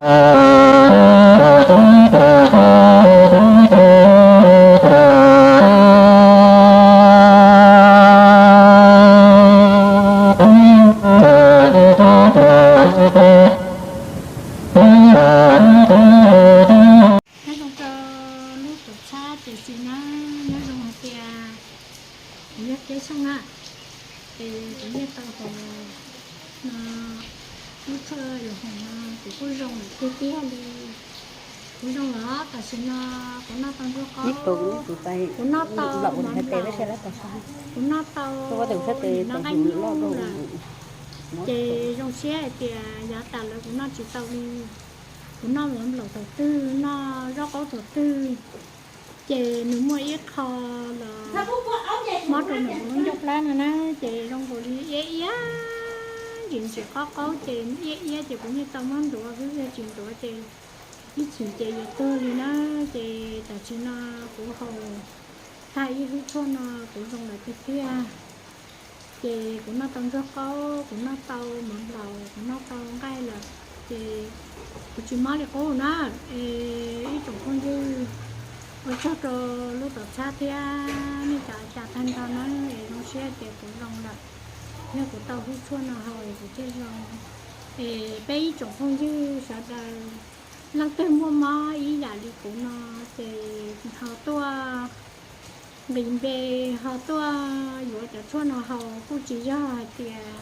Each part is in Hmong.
Nyob zoo rau lub tuam txhab ces xis na, nyob zoo hais tias kuv yog Keb Xyooj na, ces kuv yeej tau hais no, lub tshuaj yuav hoom no kuv kuj zoo lawm tiag tiag li. Kuv zoo lawm, tam sim no kuv noj tau nruab qaub, kuv noj tau mov nplaum, kuv noj tau no nqaij nyuj lawm. Ces zoo siab hais tias yav tas lawm kuv noj tsis tau li. Kuv noj mov nplaum thaum twg, noj zaub qaub thaum twg, ces nws muaj ib qho los mob rau ntawm kuv lub ncauj plab no na, ces zoo nkaus li iab iab, ntsim ntsim qaub qaub ces iab iab ces kuv yeej tau muab ntuav xwb, yog tsis ntuav ces ib chim ces yuav tuag li na. Ces tam sim no kuv haus tag ib lub tshuaj no kuv zoo lawm tiag tiag. Ces kuv noj tau nruab qaub, kuv noj tau mov nplaum, kuv noj tau nqaij lawm, ces kuv tsis mob li qub na. Es ib tsoom phooj ywg, ua tsaug rau lub tuam txhab thiab nej cov cas tag nrho na, es zoo siab tias kuv zoo lawm. Yog kuv tau lub tshuaj no haus es kuv thiaj zoo. Es peb ib tsoom phooj ywg sawv daws, leej twg muaj mob ib yam li kuv no, ces ho tuaj nqis npe, ho tuaj yuav cov tshuaj no haus, kuj tsis yog hais tias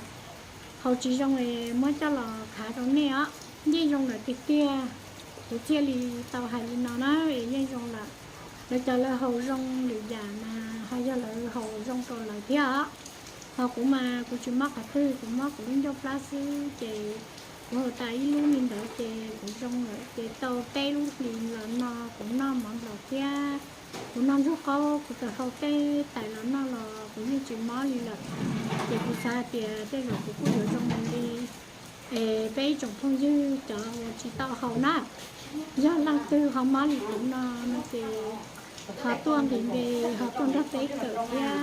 haus tsis zoo es muab coj los khav rau nej os. Yeej zoo lawm tiag tiag, kuv thiaj li tau hais li no na, es yeej zoo lawm. Lawv cov lawv haus zoo lwm yam mas ho yog lawv haus zoo rau lawv thiab os. Ho kuv mas kuv tsis mob qhov twg, kuv mob kuv lub ncauj plab xwb, ces kuv haus tas ib lub li ntawd ces kuv zoo lawm. Ces tau peb lub hlis los no kuv noj mov nplaum thiab kuv noj ntsuag qaub, kuv txawm haus tej tais los noj los kuv yeej tsis mob li lawm. Ces kuv xav hais tias tej zaum kuv kuj yuav zoo mus li. Es peb ib tsoom phooj ywg cov uas tsis tau haus na, yog leej twg ho mob li kuv no no ces ho tuaj nqis npe, ho tuaj nrog peb kawm thiab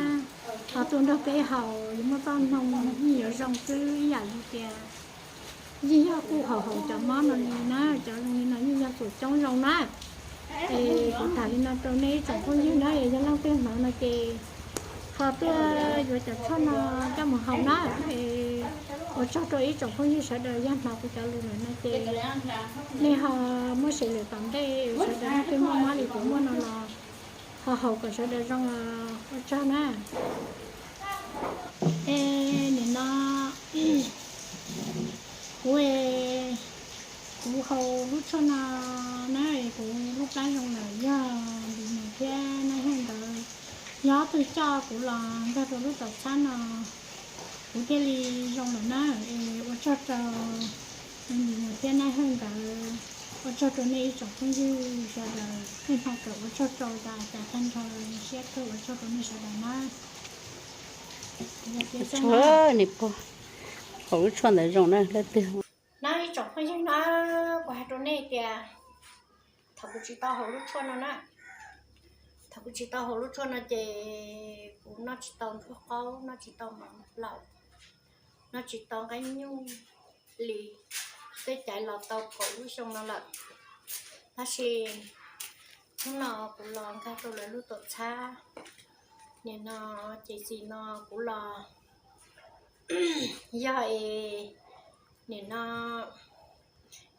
ho tuaj nrog peb haus, yuav muaj txoj hmoo yeej yuav zoo xwb. Ib yam li tias yeej yog kuj haus haus cov mob no li na, cov zoo li no yeej yog txuam coob zoo na. Es kuv tham li no rau nej ib tsoom phooj ywg na, es yog leej twg hnov no ces ho tuaj yuav cov tshuaj no coj mus haus na. Es ua tsaug rau ib tsoom phooj ywg sawv daws, yog hnov kuv cov lus lawm no ces nej ho muab share lwm tom ntej, sawv daws leej twg muaj mob li kuv muaj no los ho haus kom sawv daws zoo. Ua tsaug na. Es nim no kuv, kuv haus lub tshuaj no na, es kuv lub plab zoo lawm, yog ntim mus thiab naj heej ntawd, yog ob tug coj kuv los nkag rau lub tuam txhab no, kuv thiaj li zoo lawm na. Es ua tsaug rau ntim mus thiab naj heej ntawd, ua tsaug rau nej ib tsoom phooj ywg sawv daws, nej ho kawm ua tsaug rau tas cas tag nrho, siab kawg, ua tsaug rau nej sawv daws na. Haus lub tshuaj ntawd zoo na leej twg. Na ib tsoom phooj ywg na, kuv hais rau nej tias thaum kuv tsis tau haus lub tshuaj no na, thaum kuv tsis tau haus lub tshuaj no ces kuv noj tsis tau nruab qaub, noj tsis tau mov nplaum, noj tsis tau nqaij nyuj li, twb caiv los tau kaum lub xyoo no lawm. Tab sis hnub no kuv los nkag rau lawv lub tuam txhab, nim no ces xis no kuv los yog es nim no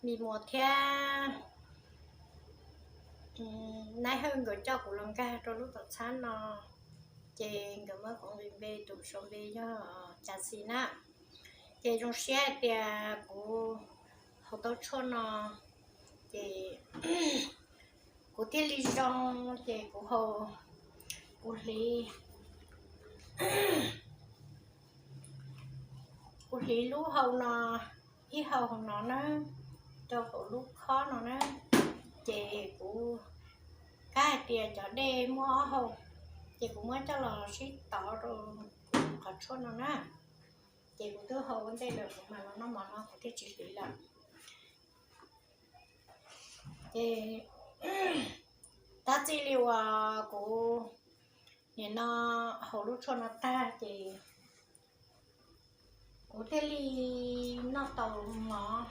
Mis Muas thiab Naib Hawj nkawd coj kuv los nkag rau lub tuam txhab no, ces nkawd muab kuv nqis npe, tus sau npe yog Cas Xis na. Ces zoo siab hais tias kuv haus tau tshuaj no, ces kuv thiaj li zoo, ces kuv haus, kuv hliv, kuv hliv lub hau no, ib hau hauv no na, rau hauv lub khob no na. Ces kuv, kab hais tias cov dej muaj ob hau, ces kuv muab coj los sib tov rau kuv qhov tshuaj no na. Ces kuv twb haus ua ntej lawm, kuv mam los noj mov no kuv thiaj tsis hliv lawm. Ces tab txij li uas kuv nim no haus lub tshuaj no tag ces kuv thiaj li noj tau mov,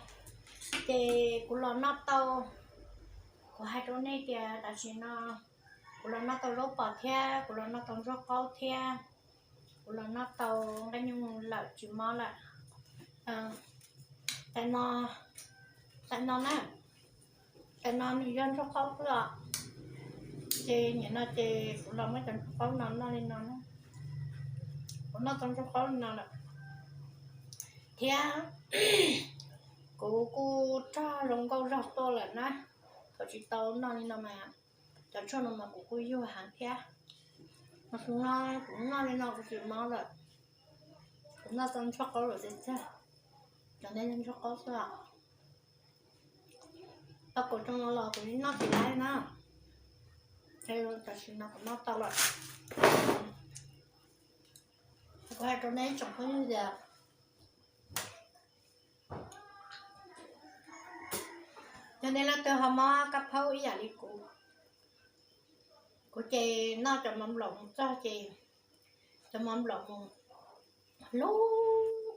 Ces kuv los noj tau, kuv hais rau nej tias tam sim no kuv los noj tau zaub pom thiab, kuv los noj tau ntsuag qaub thiab, kuv los noj tau nqaij nyuj lawm tsis mob lawm. Tam no, tam no na, tam no nws yog ntsuag qaub xwb os. Ces nim no ces kuv los muab cov ntsuag qaub no noj li no na. Kuv noj tau ntsuag qaub li no lawm thiab. Kuv kuj rog zoo nkauj zog tuaj lawm na. Thaum tsis tau noj li no mas cov tshuaj no mas kuv kuj yuag heev thiab. Mas kuv no, kuv noj li no kuv tsis mob lawm. Kuv noj tau ntsuag qaub lawm tiag tiag. Cov no yog ntsuag qaub xwb os. Tau kaum xyoo no los kuv noj tsis laib na. Tam sim no kuv noj tau lawm. Kuv hais rau nej tsoom phooj ywg tias yog nej leej twg ho mob kab phaub ib yam li kuv, kuv ces noj cov mov nplaum mus txog ces cov mov nplaum mus hlub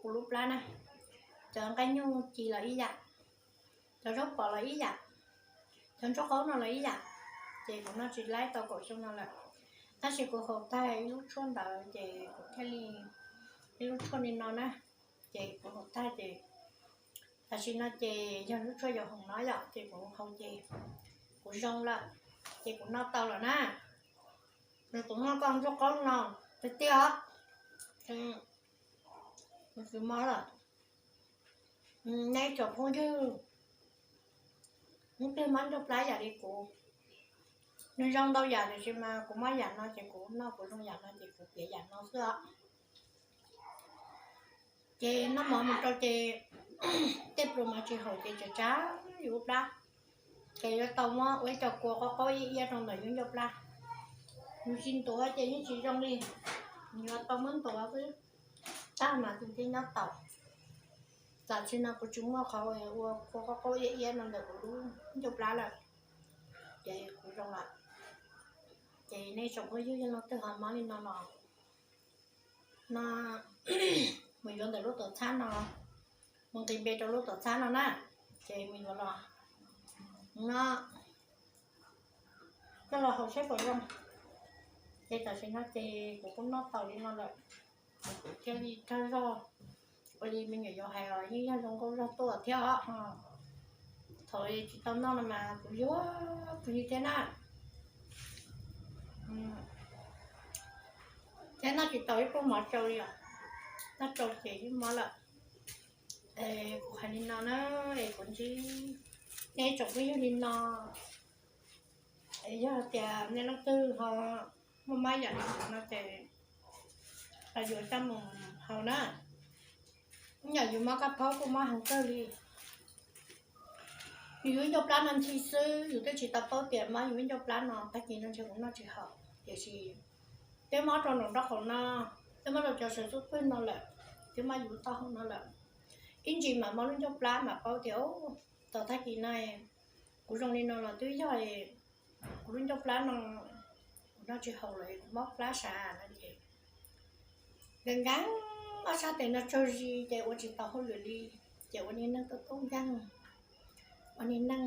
kuv lub plab na. Cov nqaij nyuj ci los ib yam, cov zaub pom los ib yam, cov ntsuag qaub no los ib yam. Ces kuv noj tsis laib tau kaum xyoo no lawm, tab sis kuv haus tag ib lub tshuaj ntawd ces kuv thiaj li, ib lub tshuaj li no na, ces kuv haus tag ces tam sim no ces yog lub tshuaj yau hoom no yom, ces kuv haus ces kuv zoo lawm, ces kuv noj tau lawm na. Kuv noj tau ntsuag qaub no tiag tiag os, kuv tsis mob lawm. Nej tsoom phooj ywg, leej twg mob ntsuag plab yam li kuv, nws zoo ntau yam tiam sis mas kuv mob yam no ces kuv noj, kuv zoo yam no ces kuv piav yam no xwb os. Ces noj mov mus rau ces tej pluas mov tsis haum ces tsav tsav yus lub plab, ces yuav tau muab ua ib co kua qaub qaub iab iab rau ntawm yus ncauj plab. Yus tsis ntuav ces yeej tsis zoo li, yuav tau muab ntuav xwb, tab mas tus thiaj nyob tau. Tam sim no kuv tsis muaj qhov ua kua qaub qaub iab iab no ntawm kuv lub ncauj plab lawm, ces kuv zoo lawm. Ces nej tsoom phooj ywg yog leej twg ho mob li no los, no mus yuav ntawm lub tuam txhab no, mus nqis npe rau lub tuam txhab no na, ces mus yuav los, no, coj los haus saib puas zoo. Ces tam sim no ces kuv kuj noj tau li no lawm, kuv thiaj li rog zog. Ua li me nyuam yaus hais os, yeej yog zoo nkauj zog tuaj thiab os. Thaum tsis tau noj no mas kuv yuag kuv yig thiab na. Thiab noj tsis tau ib pluag mov tsau li os, noj tsau ces yeej mob lawm. Es kuv hais li no na, es kuv ntsib nej tsoom phooj ywg li no, es yog tias nej leej twg ho muaj mob yam li kuv no ces los yuav coj mus haus na. Ib yam yus mob kab phaub kuj mob heev kawg li. Yus ib ncauj plab no ntxhi xwb, yus twb tsis tau paub tias mob yus ib ncauj plab no, tag kis no ntshe kuv noj tsis haum, tiam sis twb mob rau nraum nraub qaum no, twb mob rau cov saum xub pwg no lawm, twb mob yus taub hau no lawm. Ib ntsis mam mob lub ncauj plab mam paub tias tos tag kis no kuv zoo li no los twb yog kuv lub ncauj plab no kuv noj tsis haum lawm, kuv mob plab sav no ces nkees nkees ob sab tes no tsawg zis ces ua tsis tau hauj lwm li, ces ua niag neej tub tub nkeeg, ua niag neej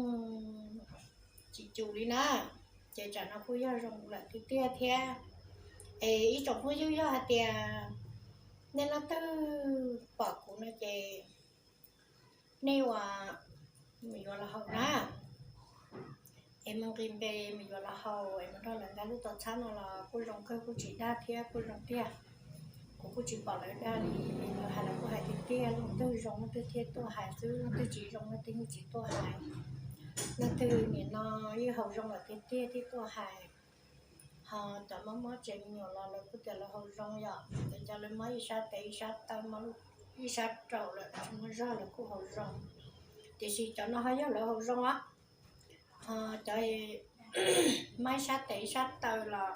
tsis cum li na. Ces tsam no kuj yog zoo lawm tiag tiag thiab. Es ib tsoom phooj ywg yog hais tias nej leej twg pom kuv no ces nej ua mus yuav los haus na. Es mus nqis npe mus yuav los haus es mus nrog lawv nqa lub tuam txhab no los kuj zoo kawg, kuj tsis dag thiab kuj zoo tiag. Kuv kuj tsis pom lawv dag li, lawv hais los kuj hais tiag tiag, leej twg zoo leej twg thiaj tuaj hais xwb, leej twg tsis zoo leej twg yeej tsis tuaj hais. Leej twg nim no yeej haus zoo lawm tiag tiag thiaj tuaj hais. Ho cov mob mob tsev me nyuam los lawv kuj tias lawv haus zoo yom, ces cov lawv mob ib sab tes ib sab taw, mob ib sab rau lawm tsis muaj zog lawv kuj haus zoo. Tiam sis cov no ho yog lawv haus zoo os. Ho cov mob ib sab tes ib sab taw los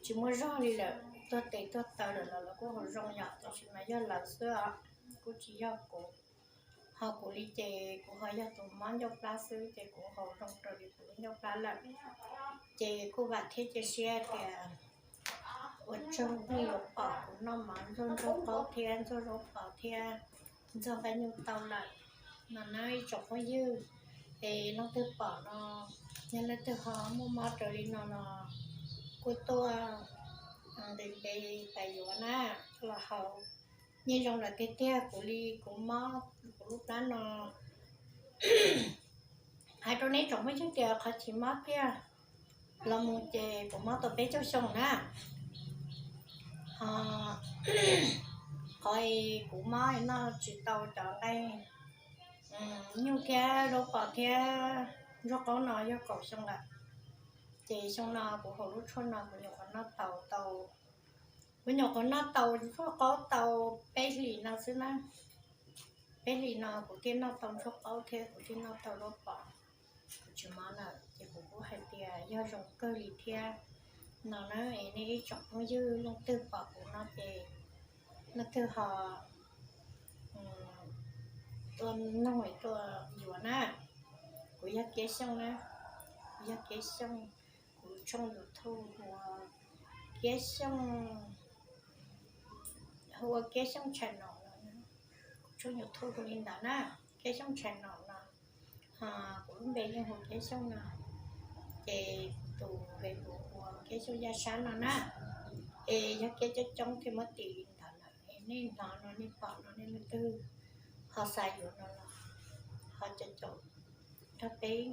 tsis muaj zog li lawm, tuag tes tuag taw lawm los lawv kuj haus zoo yom, tiam sis mas yog lawv xwb os, kuj tsis yog kuv. Ho kuv li ces kuv ho yog tus mob ncauj plab xwb ces kuv haus zoo raws li kuv lub ncauj plab lawm. Ces kuj vam thiab cia siab tias ua tsaug nej yuav pom kuv noj mov ntxuag ntsuag qaub thiab ntxuag zaub pom thiab ntxuag nqaij nyuj tau lawm. No na ib tsoom phooj ywg, es leej twg pom no, yog leej twg ho muaj mob raws li no los kuj tuaj nqis npe pab yuav na, los haus. Nyob zoo lawm tiag tiag, kuv li kuv mob kuv lub plab no, hais rau nej tsoom phooj ywg tias qhov chim mob tiag los mus ces kuv mob tau peb caug xyoo na. Ho qhov kuv mob noj tsis tau cov nqaij nyuj thiab zaub pos thiab ntsuag qaub no yog kaum xyoo lawm. Ces xyoo no kuv haus lub tshuaj no kuv nyuam qhuav noj tau tau, kuv nyuam qhuav noj tau ntsuag qaub tau peb hlis no xwb na. Peb hlis no kuv thiaj noj tau ntsuag qaub thiab kuv thiaj noj tau zaub pos, kuv tsis mob lawm. Ces kuv kuj hais tias yog zoo kawg li thiab no na. Es nej ib tsoom phooj ywg leej twg pom kuv no ces leej twg ho tuaj noog tuaj yuav na. Kuv yog Kiab Xyooj na, kuv yog Kiab Xyooj, kuv tshooj YouTube hu ua Kiab Xyooj, hu ua Kiab Xyooj channel no, kuv tshooj YouTube hu li ntawd na, Kiab Xyooj channel no. Ho kuv lub npe yeej hu Kiab Xyooj no, ces kuv tus Facebook hu ua Kiab Xyooj Yaj Sab no na. Es yog kiab coob coob thiaj muab tis li ntawd lawm. Es nej hnov no nej pom no nej leej twg ho xav yuav no los ho caum caum nrog peb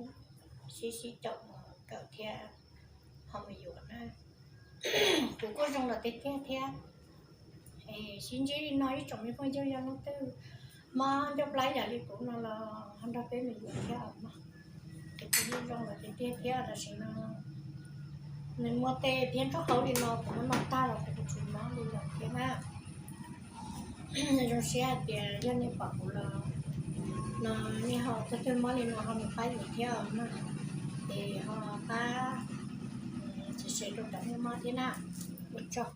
sib sib caum mus kawm thiab ho mus yuav na. Kuv kuj zoo lawm tiag tiag thiab. Es sib ntsib li no ib tsoom me phooj ywg, yog leej twg mob ncauj plab yam li kuv no los ho nrog peb mus yuav thiab os mog. Ces kuv yeej zoo lawm tiag tiag thiab, tam sim no nws muaj tej phiab nraub qaub li no kuv muab noj tag los kuv tsis mob li lawm thiab na. Zoo siab hais tias yog nej pom kuv los no nej ho, leej twg mob li no ho mus pab yuav thiab os mog. Es ho pab share rau cov muaj mob thiab na. Ua tsaug.